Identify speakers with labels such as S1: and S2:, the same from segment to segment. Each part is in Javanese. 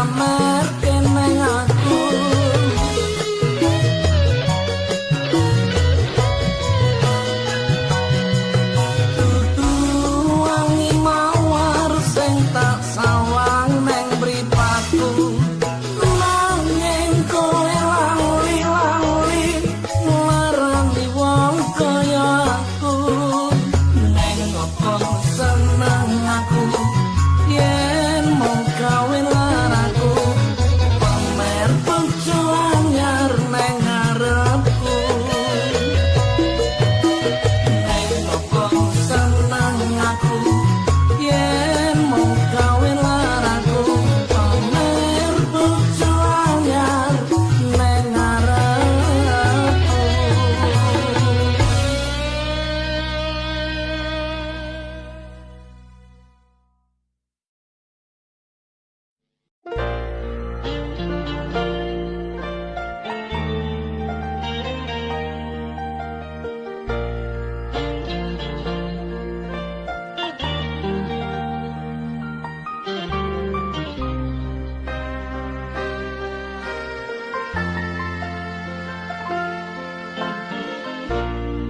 S1: Pamerke neng aku. Dudu wangi mawar sing tak sawang neng mripatku, nanging kowe lali-lali nglarani wong kaya aku. Neng opo seneng aku yen mung kawin laraku, pamer bojo anyar neng ngarepku. Neng opo seneng aku yen mung kawin laraku, pamer bojo anyar neng ngarepku.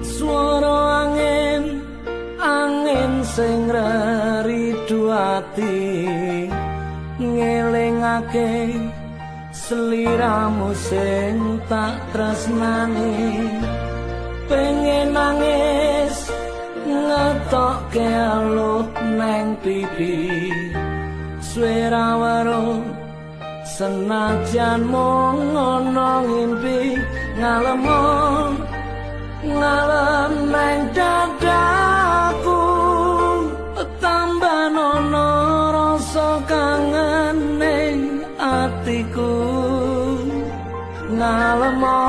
S1: Swara angin, angin sing reridu ati, ngelingake sliramu sing tak tresnani. Pengen nangis ngetokke aluh neng pipi, suwe ra weruh senajan mung ana ngimpi. Ngalemo ngalem neng dadaku, tambah nono rasa kangen ning atiku. Ngalemo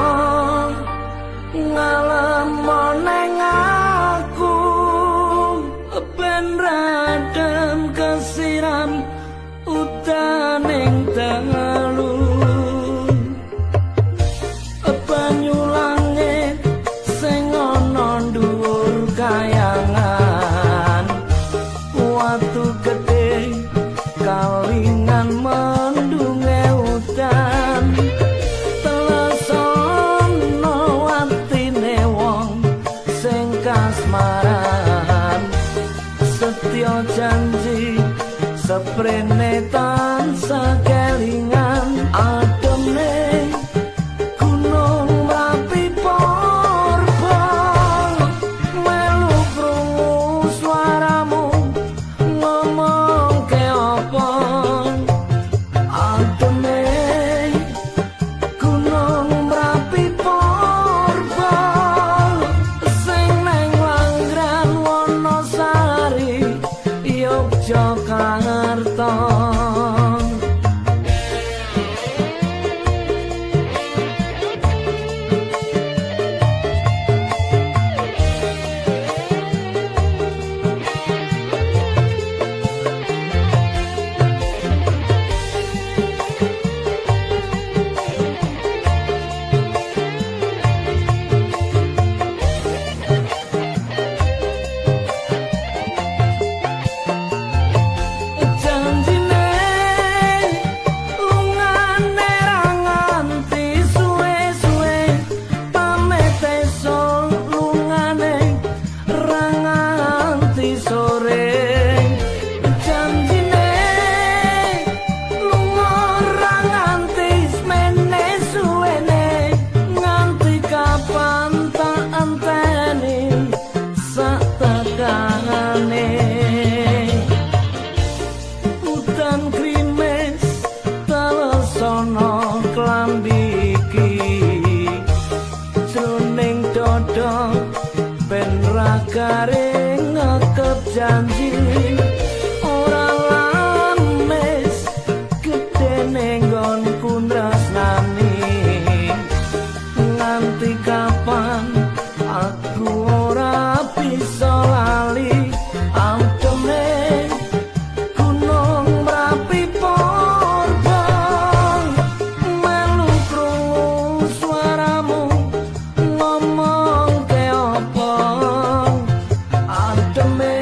S1: ngalemo neng aku, ben radem kesiram udaning dalu. Banyu langit sing ana dhuwur kayangan, watu gedhe kalingan mendunge udan. Telesono atine wong sing kasmaran, setya janji seprene tansah kelingan. Ademe gunung Merapi purba, melu krungu suaramu ngomongke apa. Ademe gunung Merapi purba, sing neng Langran Wonosari Yogyakarta. Janjine lungane ra nganti suwe-suwe, pamit esuk lungane ra nganti sore. Janjine lunga ra nganti semene suwene, nganti kapan tak anteni sak tekane. Udan krimis telesono klambi iki, jroning dada ben ra garing ngekep janji. Ora lames gedene nggonku tresnani, nganti kapan aku ora bisa lali. Ademe gunung Merapi purba, melu krungu suaramu ngomongke apa. Ademe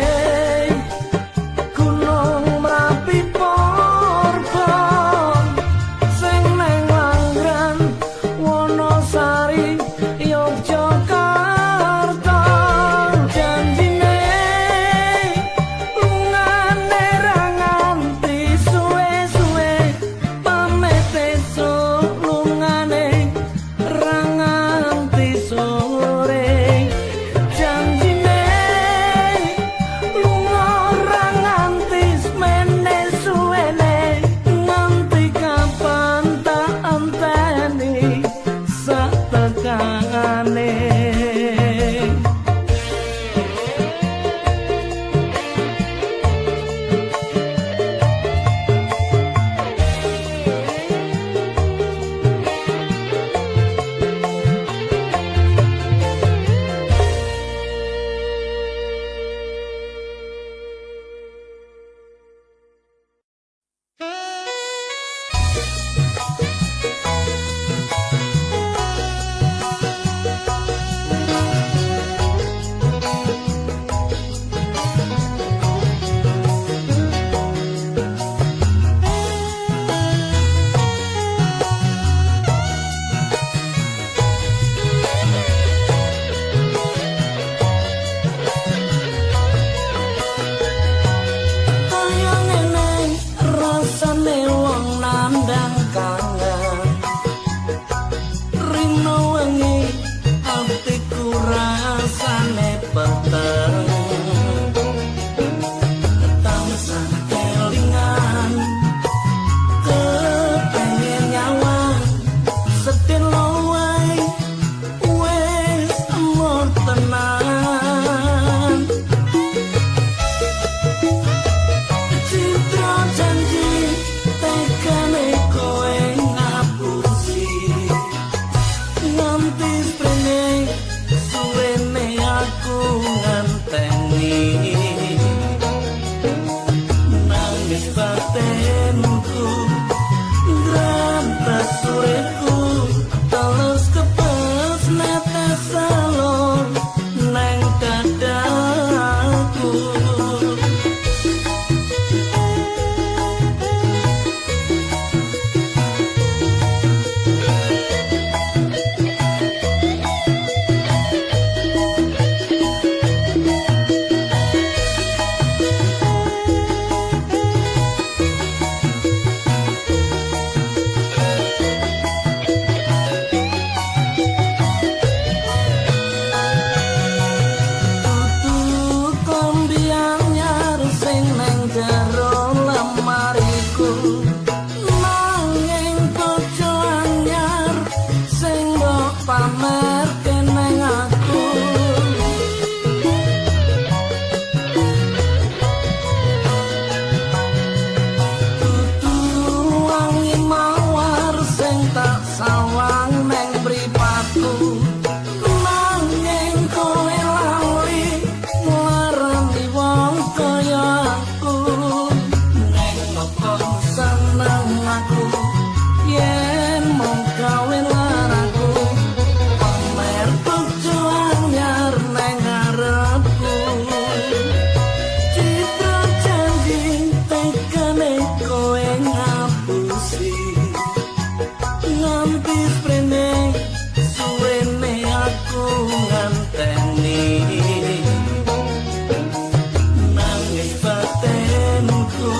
S1: nggonku.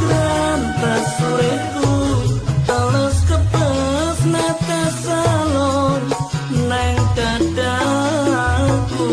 S1: Grantes uripku teles kebes netes alon neng dadaku.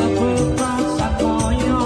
S2: Apa tak sakoyo?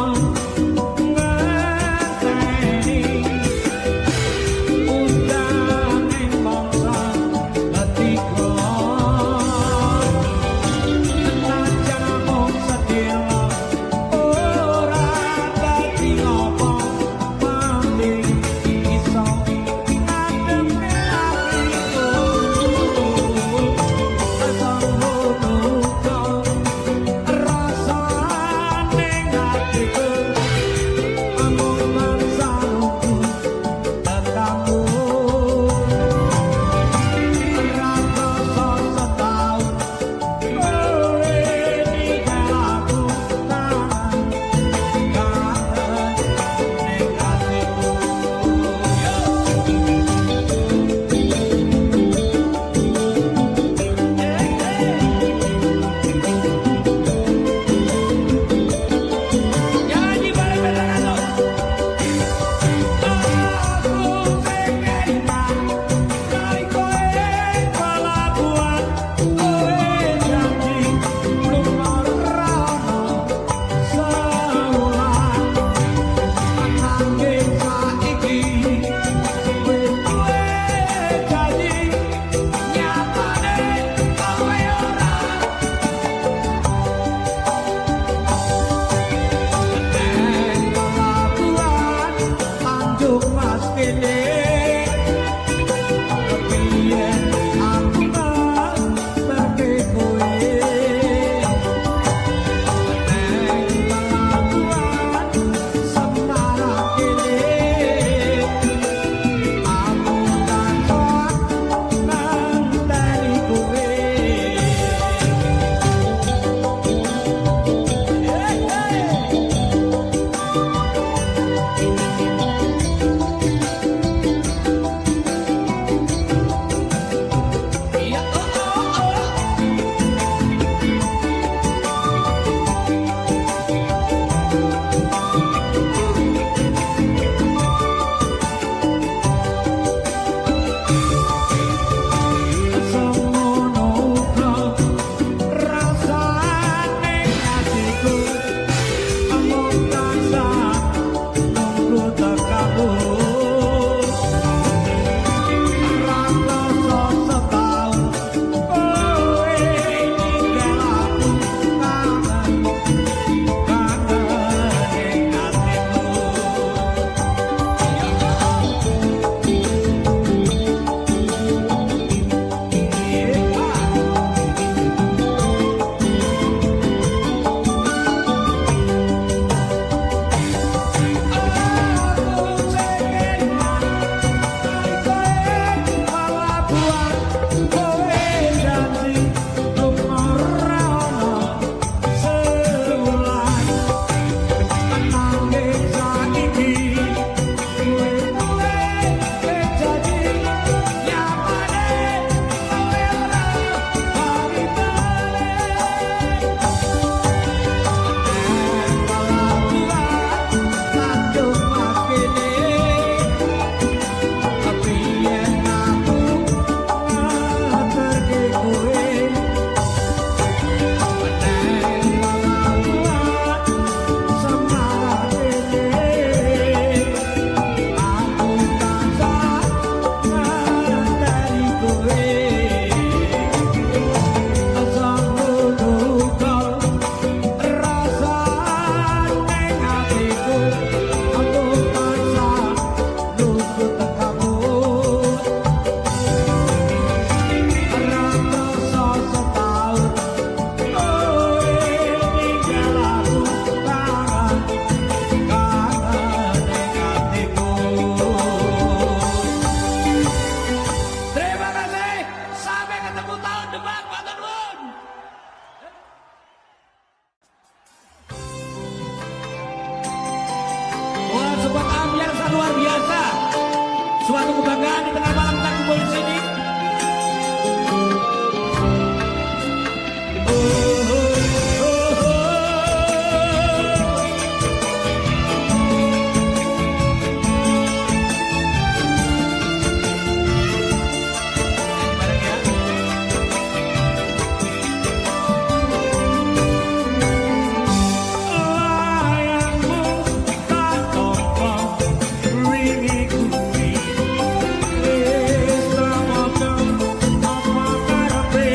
S2: Suatu kebanggaan di tengah malam kita kumpul di sini. Oh, oh, oh, oh. Bareng ya. Layangmu tak tompo wingi kuwi, wis tak maca apa karepe.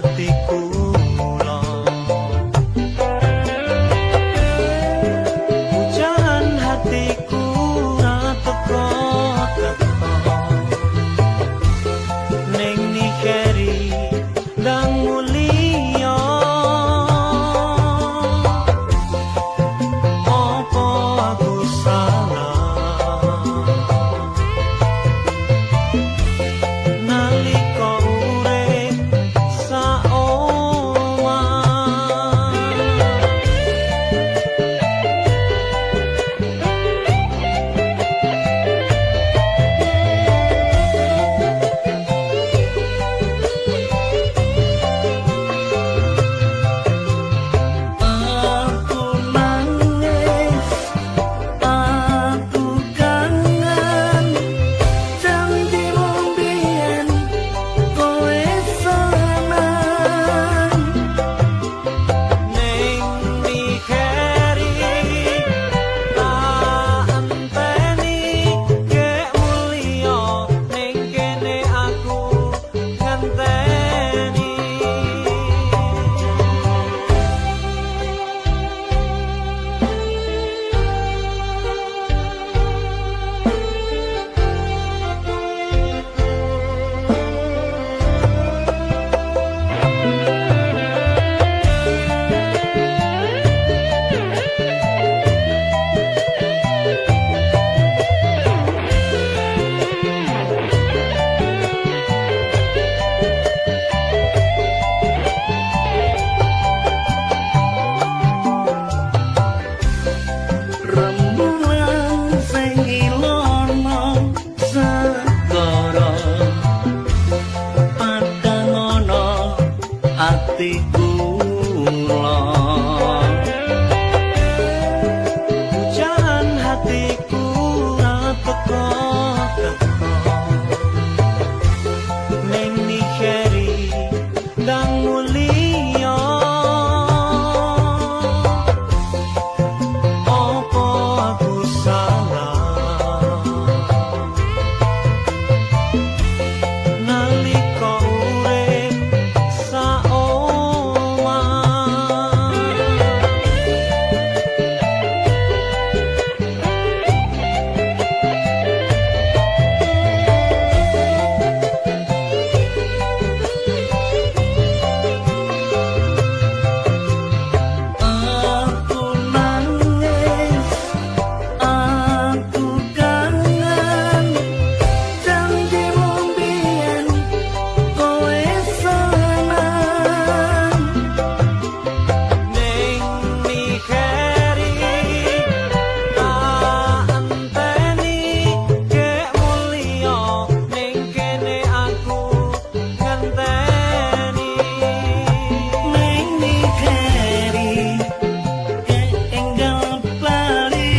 S1: hatiku Pujaan hatiku ra teko teko ning nikeri ndang mulia apa aku salah nalika urip saomah. Aku nangis, aku kangen janjimu mbiyen kowe seneng ning mikeri tak enteni kek mulya ning kene aku ngenteni. Rembulan sing ilono segara padang ana atiku Pujaan hatiku ra teko teko ning nikeri ndang mulya apa aku salah nalika urip saomah. Aku nangis, aku kangen janjimu mbiyen kowe seneng ning mikeri tak enteni kek mulya ning kene aku ngenteni ning mikeri kek enggal bali.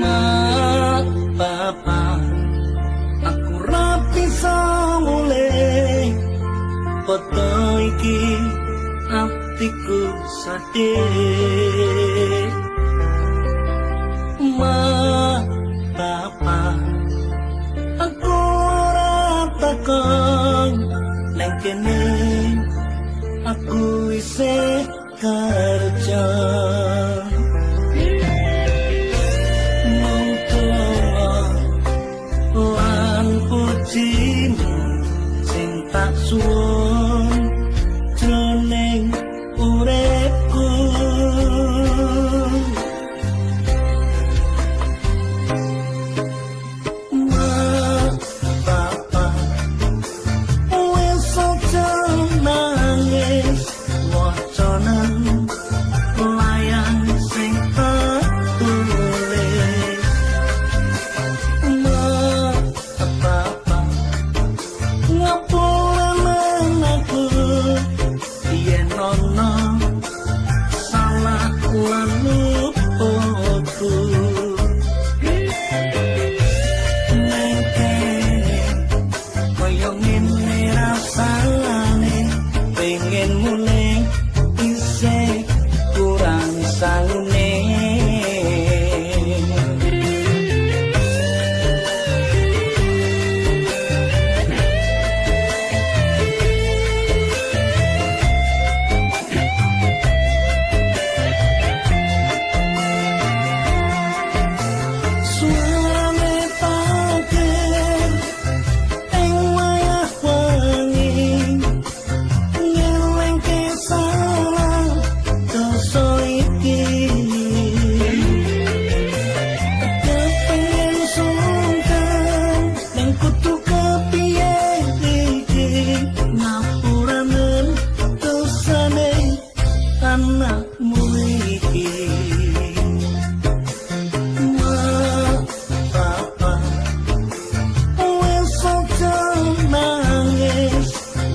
S1: Mak, Bapak, aku ra bisa mulih. Foto iki atiku sedih. Mak, Bapak, aku ora takon nang kene aku isih kerja. Mung donga lan pujimu sing tak suwun jroning uripku. Mak, Bapak, wis aja nangis wacanan layang ana salah lan luputku. Neng kene kaya ngene rasane, pengen mulih isih kurang sangune. Suarane takir ing wayah wengi, ngelingke salah dosa iki. Kepengen sungkan ning kudu kepiye iki, ngapuranen dosane anakmu iki. Bapak wis aja nangis,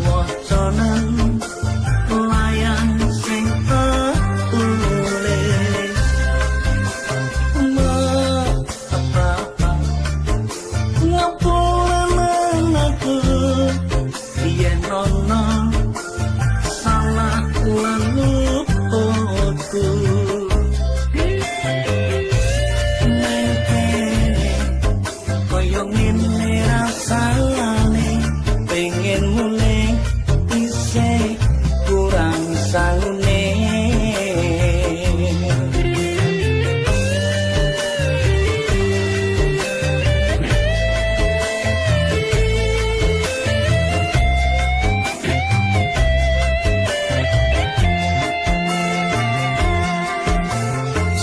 S1: wacanen layang sing tak tulis. Bapak ngapuranen aku yen ana salah lan luputku. Neng kene kaya ngene rasane, pengen mulih isih kurang sangune.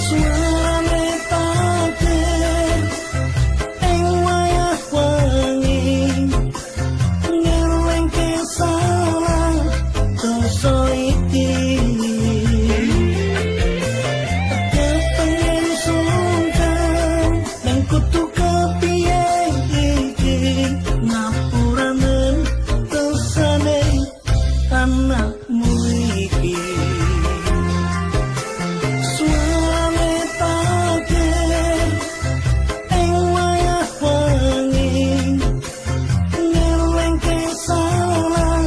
S1: Suarane takir ing wayah wengi, ngelingke salah dosa iki. Kepengen sungkan ning kudu kepiye iki, ngapuranen dosane anakmu iki. Suarane takir ing wayah wengi, ngelingke salah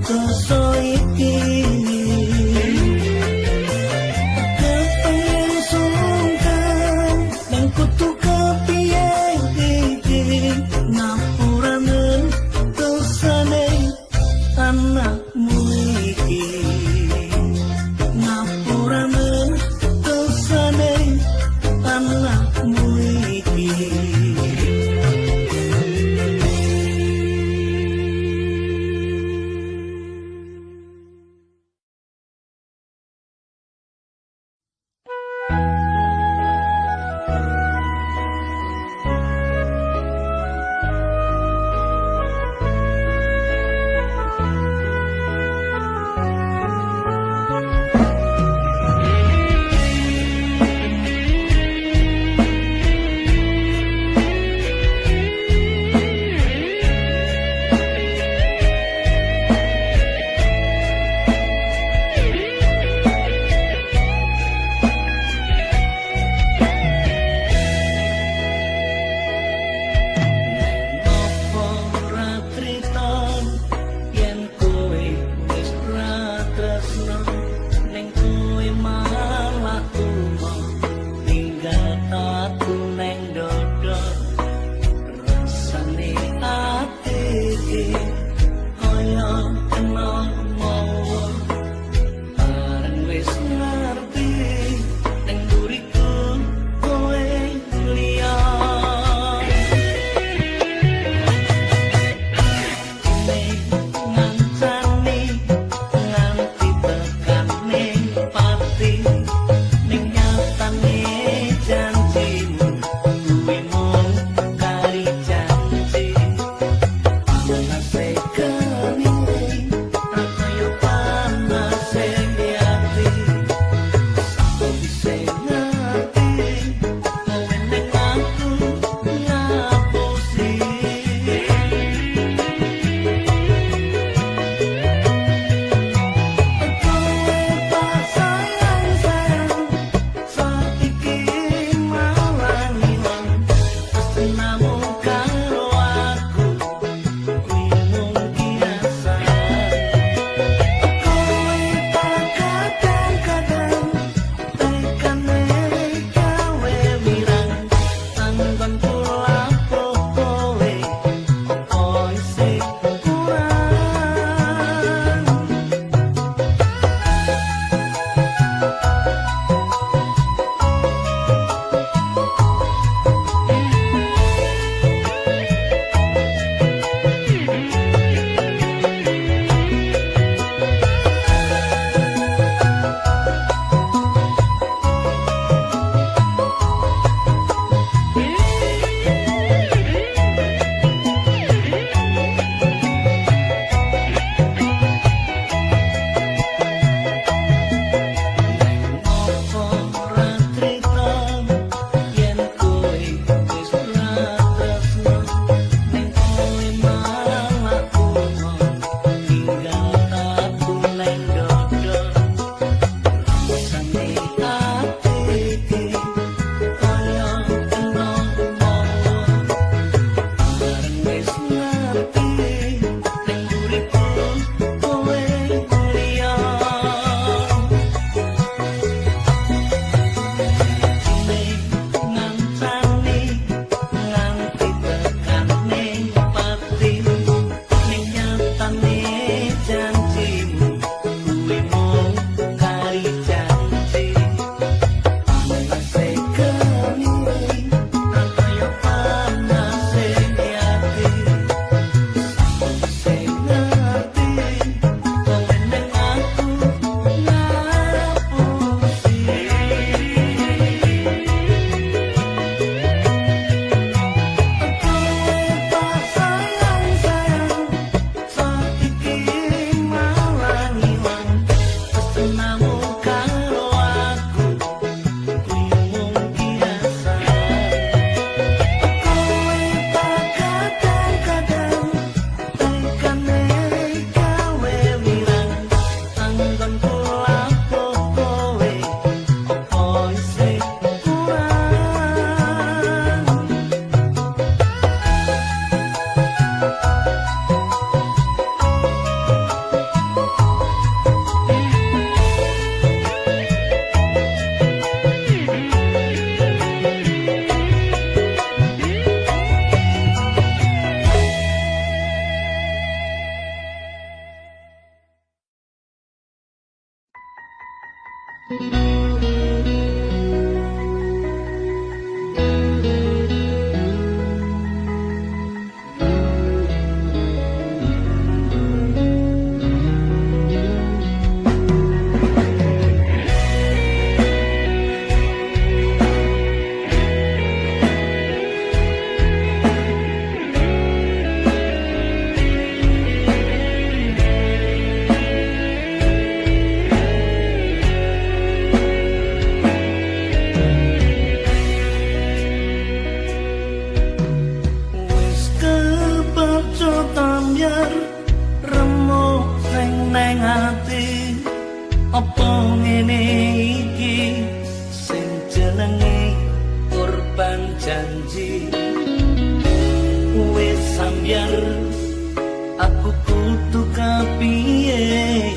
S1: dosa iki. Kepengen sungkan ning kudu kepiye iki, ngapuranen dosane anakmu iki. Ngapuranen dosane anakmu iki. janjimu kuwi mung kari janji. Panase geni kaya panase ati, sing ngerti kowe neng aku ngapusi. Kowe tak sayang sayang, saiki malah ngilang tresnamu karo aku kuwi mung kiasan. Kowe tak kadang-kadang tekane gawe wirang, anggonku lapo kowe opo isih kurang. Wis kebacut ambyar remuk sing neng ati, apa ngene iki sing jenenge korban janji. Wis ambyar aku kudu kepiye,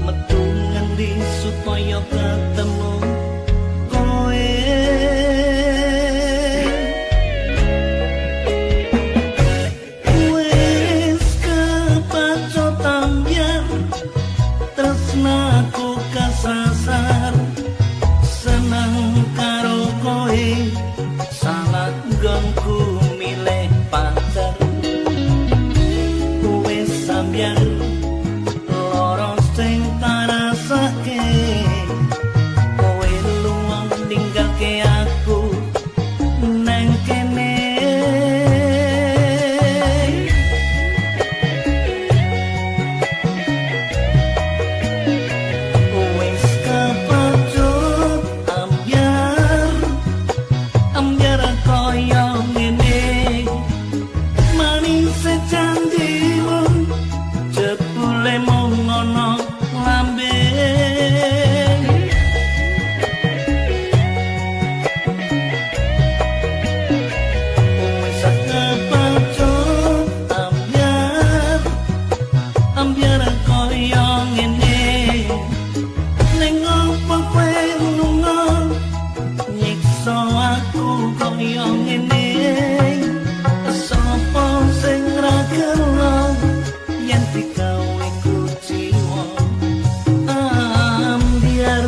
S1: metu ngendi supaya ketemu kowe. Wis kepacut ambyar tresnaku kasasar, seneng karo kowe salah nggonku milih pacar. Wis ambyar lara sing tarasake, kowe lunga ninggalke aku neng kene. Wis kepacut ambyar, ambyar kaya ngene, manis janjimu jebule mung ana lambe. Wis kepacut ambyar, ambyar kaya ngene, ning opo kowe lunga nyiksa aku kaya ngene. Sapa sing ra gelo yen digawe kuciwa ambyar.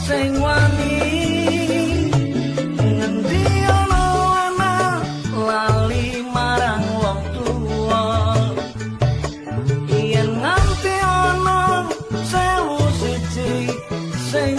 S1: sing wani. Ngendi ana anak lali marang wong tuwa? Yen nganti ana 1001 sing